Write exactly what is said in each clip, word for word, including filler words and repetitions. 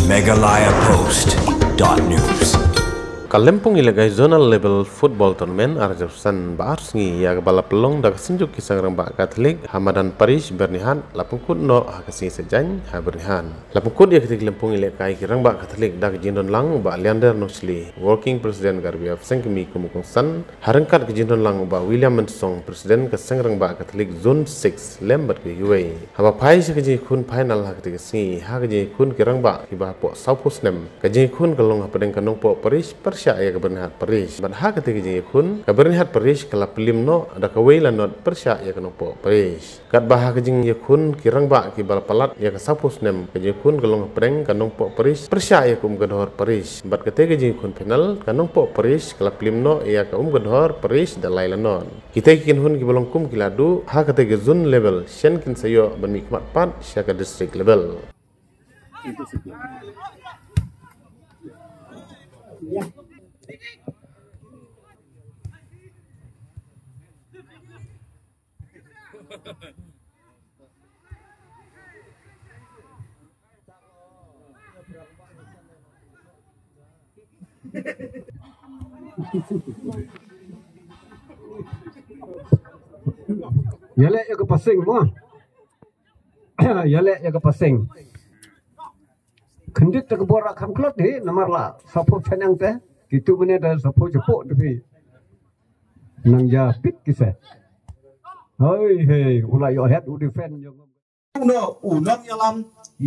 Meghalaya Post dot news. Ka Lympung Ïalehkai Zonal Level Football Tournament ar hajar arphew san ba ar sngi ïa kaba la pynlong da ka Synjuk ki Seng Rangbah Katholik ha madan Parish Byrnihat la pynkut noh ha ka sngi Saitjaiñ ha Byrnihat. La pynkut ïa katei ka lympung ïalehkai ki rangbah Katholik da ka jingdon lang u Bah Leander Nongshli, Working President Karbi Anglong Sengkmie kum u kongsan, ha ryngkat ka jingdon lang u Bah William Mynsong, President ka Seng Rangbah Katholik Zone six lem bad kiwei. Haba phai sha ka jingïakhun final ha katei ka sngi, ha ka jingïakhun ki rangbah kiba hapoh sawphew snem, ka jingïakhun ka long hapdeng ka Nongpoh Parish pyrshah ïa ka Byrnihat Parish. Bad ha katei ka jingïakhun, ka Byrnihat Parish ka la pynliem noh da kawei la not pyrshah ïa ka Nongpoh Parish. Katba ha ka jingïakhun ki rangbah kiba la palat ïa ka sawphew snem, ka jingïakhun ka long hapdeng ka Nongpoh Parish pyrshah ïa ka Umkadhor Parish. Bad katei ka jingïakhun final, ka Nongpoh Parish ka la pynliem noh ïa ka Umkadhor Parish da lai la not. Kitei ki kynhun kiba long kum ki la duh ha katei ka zone level, shen kin sa ïoh ban mihkhmat pat sha ka district level. Ïaleh ïa ka pasing mo. Ïaleh ïa ka pasing. Khyndiat te ka bor kham khlot hi namar la sawphew pyneng te. Kitu mane da sawphew japoh te phi. Nang ja pit kisa. Hoi hei, u la ïoh head u defend jong. Uno u nongïalam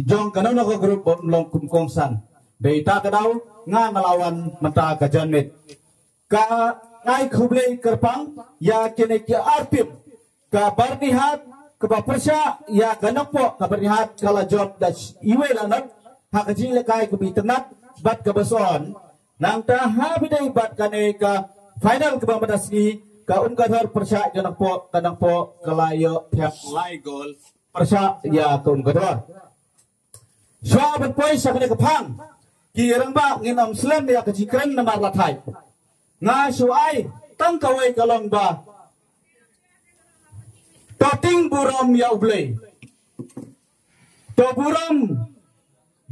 jong kano kano ka group ba long kum kongsan. Dei ta ka daw nga nga la wan mynta ka janmiet. Ka ai khublei kyrpang ïa kine ki ar tim. Ka Byrnihat kaba pyrshah ïa ka Nongpoh, ka Byrnihat ka la jop da iwei la not ha ka jingïalehkai kaba itynnad bad kaba son. Nangta ha ba ïadei bad kane ka final kaba mynta sngi, ka Umkadhor pyrshah ïa ka Nongpoh, ka Nongpoh ka la ïoh thep lai gol pyrshah ïa ka Umkadhor. Shuwa ban poi sha kane ka phang, ki rangbah ngin ym slem ïa ka jingkren namar la thait. Nga shu ai tang kawei ka long ba to ting burom ïa U Blei. To burom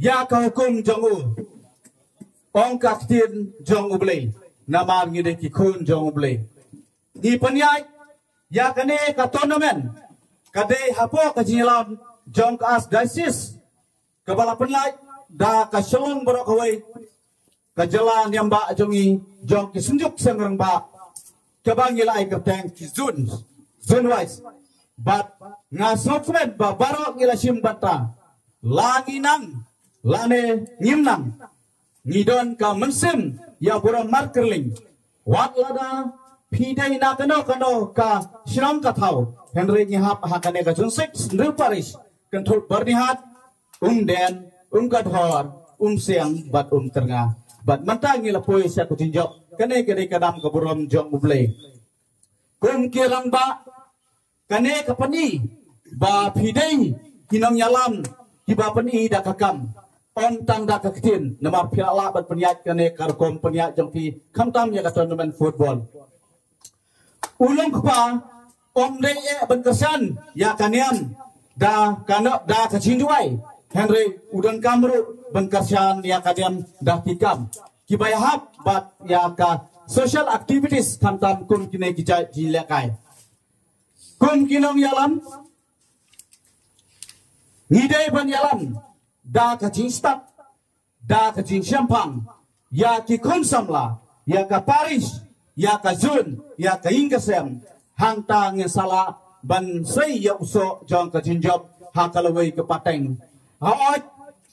ïa ka hukum jong u. Ong ka ktien jong U Blei. Namar ngi dei ki khun jong U Blei. Ngi pynïaid ïa kane ka tournament ka dei hapoh ka jingïalam jong ka Archdiocese kaba la pynlait da ka Shillong baroh kawei, ka jylla niam bah jong ngi, jong ki Synjuk Seng Rangbah, kaba ngi la ai kyrteng ki zone, zone wise. Bad nga sngewkmen ba baroh ngi la shim bynta, la ngi nang lane ngim nang, ngi don ka mynsiem ïa burom markyrling. Wat lada phi dei na kano kano ka shnong ka thaw, hynrei ngi hap ha kane ka Zone six, Hynriew Parish, kynthup Byrnihat, Umden, Umkadhor, Umsiang bad Umtyrnga. Bad mynta ngi la poi sha ka jingjop. Kane ka dei ka dam ka burom jong U Blei. Kum ki rangbah, kane ka pyni ba phi dei ki nongïalam kiba pyni da ka kam, ym tang da ka ktien, namar phi la lah ban pynïaid kane ka rukom pynïaid jong phi khamtam ïa ka tournament football. U long kpa ym dei eh ban kyrshan ïa ka niam da ka no, da ka jingduwai, hynrei u donkam ruh ban kyrshan ïa ka niam da ki kam kiba ïahap bad ïa ka social activities khamtam kum kine ki jait jingïalehkai. Kum ki nongïalam, ngi dei ban ïalam da ka jingstad, da ka jingshemphang ïa ki khun samla, ïa ka parish, ïa ka zone, ïa ka ïing ka sem. Hangta ngin sa lah ban sei ïa u soh jong ka jingjop ha ka lawei ka pateng. Hooid,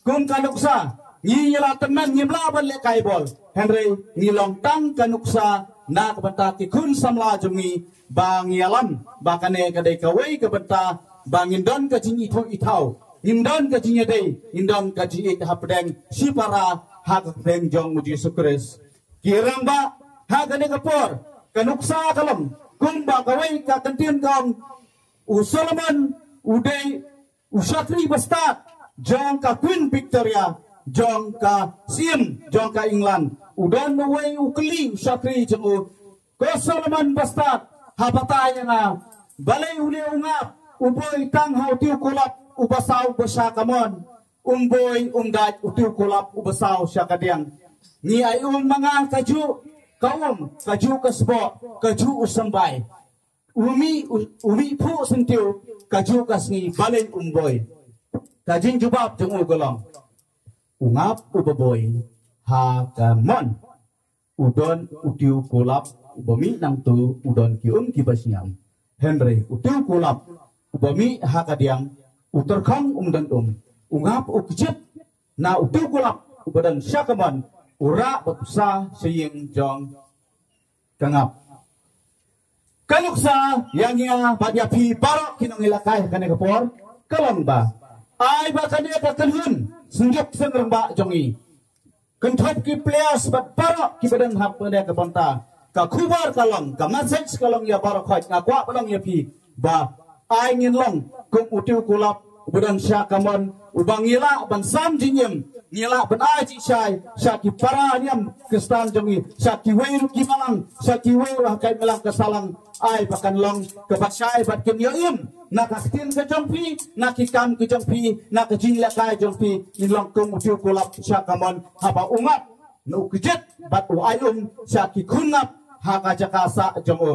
kum ka nuksa, ngi la tymmen ngim lah ban lehkai bol, hynrei ngi long tang ka nuksa na ka bynta ki khun samla jong ngi, ba ngi ïalam ba kane ka dei kawei ka bynta ba ngin don ka jingithuh ithaw, ngin don ka jingïadei, ngin don ka jingïeit hapdeng shipara ha ka kyrteng jong U Jisu Khrist. Ki rangbah, ha kane ka por ka nuksa ka long kumba kawei ka kyntien ka ong, u Solomon u dei u shakri bastad jong ka Queen Victoria, jong ka Siem jong ka England. U don uwei u kylli u shakri jong u, ko Solomon bastad, ha batai ïa nga, balei une u ngap u boi tang ha u tiew kulop uba saw uba sha kamon? Um boi, um dait, u tiew kulap, u ba saw sha ka diang. Ngi ai um ma nga kajuh ka um, kajuh ka sboh, kajuh u symbai. U mih, u, u mih phuh syntiew, kajuh ka sngi balei um boi. Ka jingjubab jong u ka long. U ngap u ba boi, ha ka mon. U don u tiew kulap, u ba mih nangtu, u don ki um ki ba shngiam. Hynrei, u tiew kulap, u ba mih ha ka diang, u tyrkhong um don um. U ngap u kjit, na u tiew kulap, u ba don sha ka mon, u rah bad u sa sha ïing jong ka ngap. Ka nuksa, ïa ngi bad ïa phi baroh ki nongïalehkai kane ka por, ka long ba. Ai ba kane ka kynhun, synjuk synrangbah jong ngi. Kynthup ki players bad baroh ki ba don hap kane ka bynta. Ka khubor ka long, ka message ka long ïa baroh khoit, nga kwah ba long ïa phi. Ba, ai ngin long, kum u tiew kulap, u ba don sha ka mon, u ba ngi lah ban sam jingim, ngi lah ban ai jingshai, sha ki para niam Khristan jong ngi, sha kiwei ruh ki balang, sha kiwei ruh ha ka imlang ka sahlang, ai ba kan long, ka ba shai bad kin ïoh im, na ka ktien ka jong phi, na ki kam ka jong phi, na ka jingïalehkai jong phi, ngin long kum u tiew kulap, sha ka mon, haba u ngap, na u kjit, bad u ai um, sha ki khun ngap, ha ka jaka sah jong u.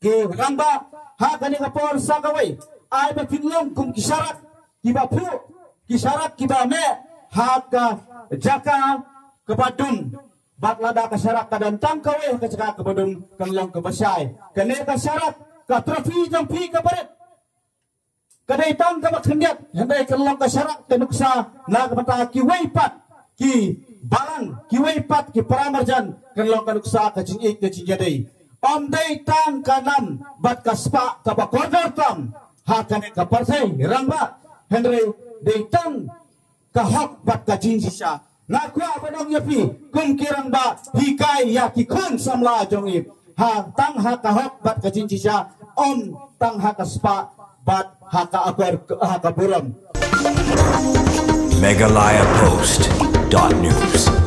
Ki rangbah, ha kane ka por sa kawei. Ai ba phin long kum ki sharak, ki ba phuh, ki sharak, ki ba meh, ha ka jaka ka ba dum. Bad lada ka sharak ka don tang kawei, ha ka jaka ka ba dum, kan long ka ba shai. Kane ka sharak, ka trophy jong phi ka ba rit. Ka dei tang ka ba khyndiat, hynrei kan long ka sharak ka nuksa, na ka bynta kiwei pat, ki balang, kiwei pat, ki para marjan, kan long ka nuksa ka jingïeit ka jingïadei. Ym dei tang ka nam, bad ka spah, ka ba kordor tam, ha kane ka pyrthei, rangbah, hynrei dei tang ka hok bad ka jingshisha. Nga kwah ban ong ïa phi, kum ki rangbah, hikai ïa ki khun samla jong ngi. Ha, tang ha ka hok bad ka jingshisha, ym tang ha ka spah, bad ha ka akor, ha ka burom. Meghalaya Post dot news.